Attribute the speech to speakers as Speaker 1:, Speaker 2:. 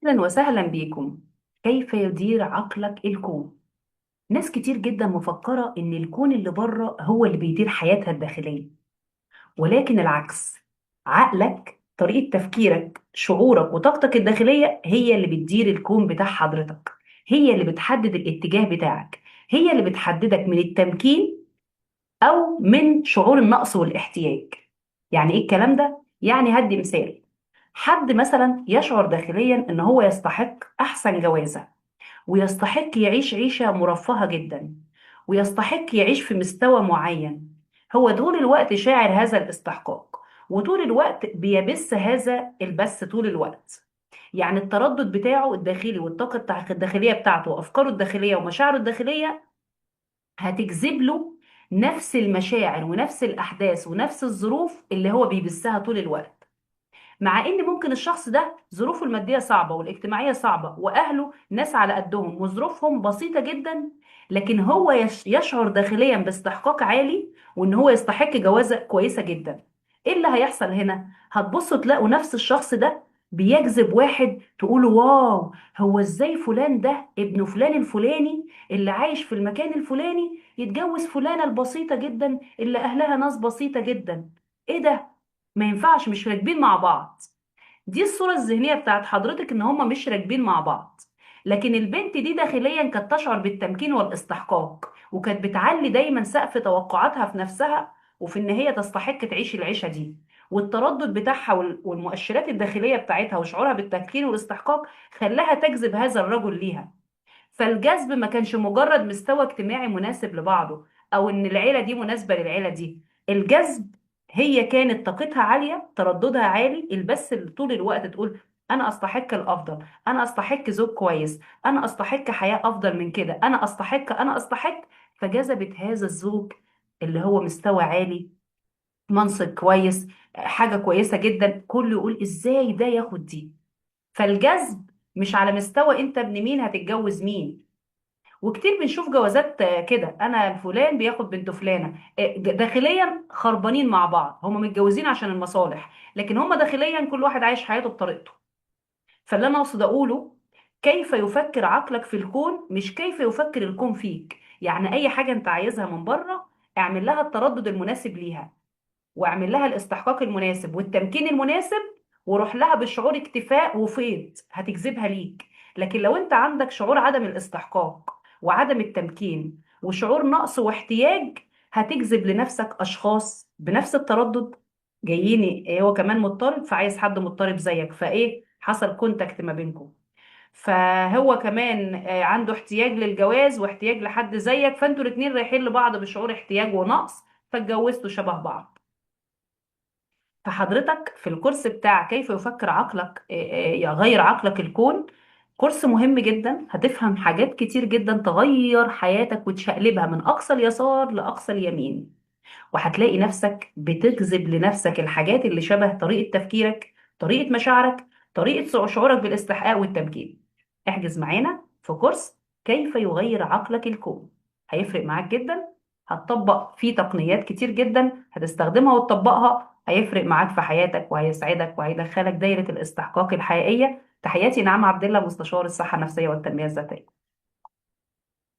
Speaker 1: أهلا وسهلا بيكم. كيف يدير عقلك الكون؟ ناس كتير جدا مفكرة إن الكون اللي بره هو اللي بيدير حياتها الداخلية، ولكن العكس. عقلك، طريقة تفكيرك، شعورك وطاقتك الداخلية هي اللي بتدير الكون بتاع حضرتك، هي اللي بتحدد الاتجاه بتاعك، هي اللي بتحددك من التمكين أو من شعور النقص والاحتياج. يعني إيه الكلام ده؟ يعني هدي مثال. حد مثلا يشعر داخليا إن هو يستحق أحسن جوازة، ويستحق يعيش عيشة مرفهة جدا، ويستحق يعيش في مستوى معين. هو طول الوقت شاعر هذا الاستحقاق، وطول الوقت بيبث هذا البث طول الوقت. يعني التردد بتاعه الداخلي والطاقة الداخلية بتاعته وأفكاره الداخلية ومشاعره الداخلية هتجذب له نفس المشاعر ونفس الأحداث ونفس الظروف اللي هو بيبثها طول الوقت. مع ان ممكن الشخص ده ظروفه المادية صعبة والاجتماعية صعبة واهله ناس على قدهم وظروفهم بسيطة جدا، لكن هو يشعر داخليا باستحقاق عالي وان هو يستحق جوازة كويسة جدا. ايه اللي هيحصل هنا؟ هتبصوا تلاقوا نفس الشخص ده بيجذب واحد تقولوا واو، هو ازاي فلان ده ابن فلان الفلاني اللي عايش في المكان الفلاني يتجوز فلانة البسيطة جدا اللي اهلها ناس بسيطة جدا؟ ايه ده؟ ما ينفعش، مش راكبين مع بعض. دي الصورة الذهنية بتاعت حضرتك ان هما مش راكبين مع بعض. لكن البنت دي داخليا كانت تشعر بالتمكين والاستحقاق، وكانت بتعلي دايما سقف توقعاتها في نفسها وفي ان هي تستحق تعيش العيشة دي. والتردد بتاعها والمؤشرات الداخلية بتاعتها وشعورها بالتمكين والاستحقاق خلاها تجذب هذا الرجل ليها. فالجذب ما كانش مجرد مستوى اجتماعي مناسب لبعضه او ان العيلة دي مناسبة للعيلة دي. الجذب هي كانت طاقتها عالية، ترددها عالي، البس اللي طول الوقت تقول انا استحق الافضل، انا استحق زوج كويس، انا استحق حياة افضل من كده، انا استحق، انا استحق. فجذبت هذا الزوج اللي هو مستوى عالي، منصب كويس، حاجة كويسة جدا. كله يقول ازاي ده ياخد دي؟ فالجذب مش على مستوى انت ابن مين هتتجوز مين. وكتير بنشوف جوازات كده، انا فلان بياخد بنت فلانه، داخليا خربانين مع بعض، هما متجوزين عشان المصالح، لكن هما داخليا كل واحد عايش حياته بطريقته. فاللي انا اقصد اقوله، كيف يفكر عقلك في الكون مش كيف يفكر الكون فيك. يعني اي حاجه انت عايزها من بره اعمل لها التردد المناسب ليها، واعمل لها الاستحقاق المناسب والتمكين المناسب، وروح لها بشعور اكتفاء وفيض، هتجذبها ليك. لكن لو انت عندك شعور عدم الاستحقاق وعدم التمكين وشعور نقص واحتياج، هتجذب لنفسك اشخاص بنفس التردد جايين، هو كمان مضطرب فعايز حد مضطرب زيك، فايه حصل contact ما بينكم، فهو كمان عنده احتياج للجواز واحتياج لحد زيك، فانتوا الاتنين رايحين لبعض بشعور احتياج ونقص، فاتجوزتوا شبه بعض. فحضرتك في الكورس بتاع كيف يفكر عقلك، يغير عقلك الكون، كورس مهم جدا، هتفهم حاجات كتير جدا تغير حياتك وتشقلبها من أقصى اليسار لأقصى اليمين، وهتلاقي نفسك بتجذب لنفسك الحاجات اللي شبه طريقة تفكيرك، طريقة مشاعرك، طريقة شعورك بالاستحقاق والتمكين. احجز معانا في كورس كيف يغير عقلك الكون، هيفرق معاك جدا، هتطبق فيه تقنيات كتير جدا هتستخدمها وتطبقها، هيفرق معاك في حياتك وهيسعدك وهيدخلك دايرة الاستحقاق الحقيقية. تحياتي، نعم عبد الله، مستشار الصحة النفسية والتنمية الذاتية.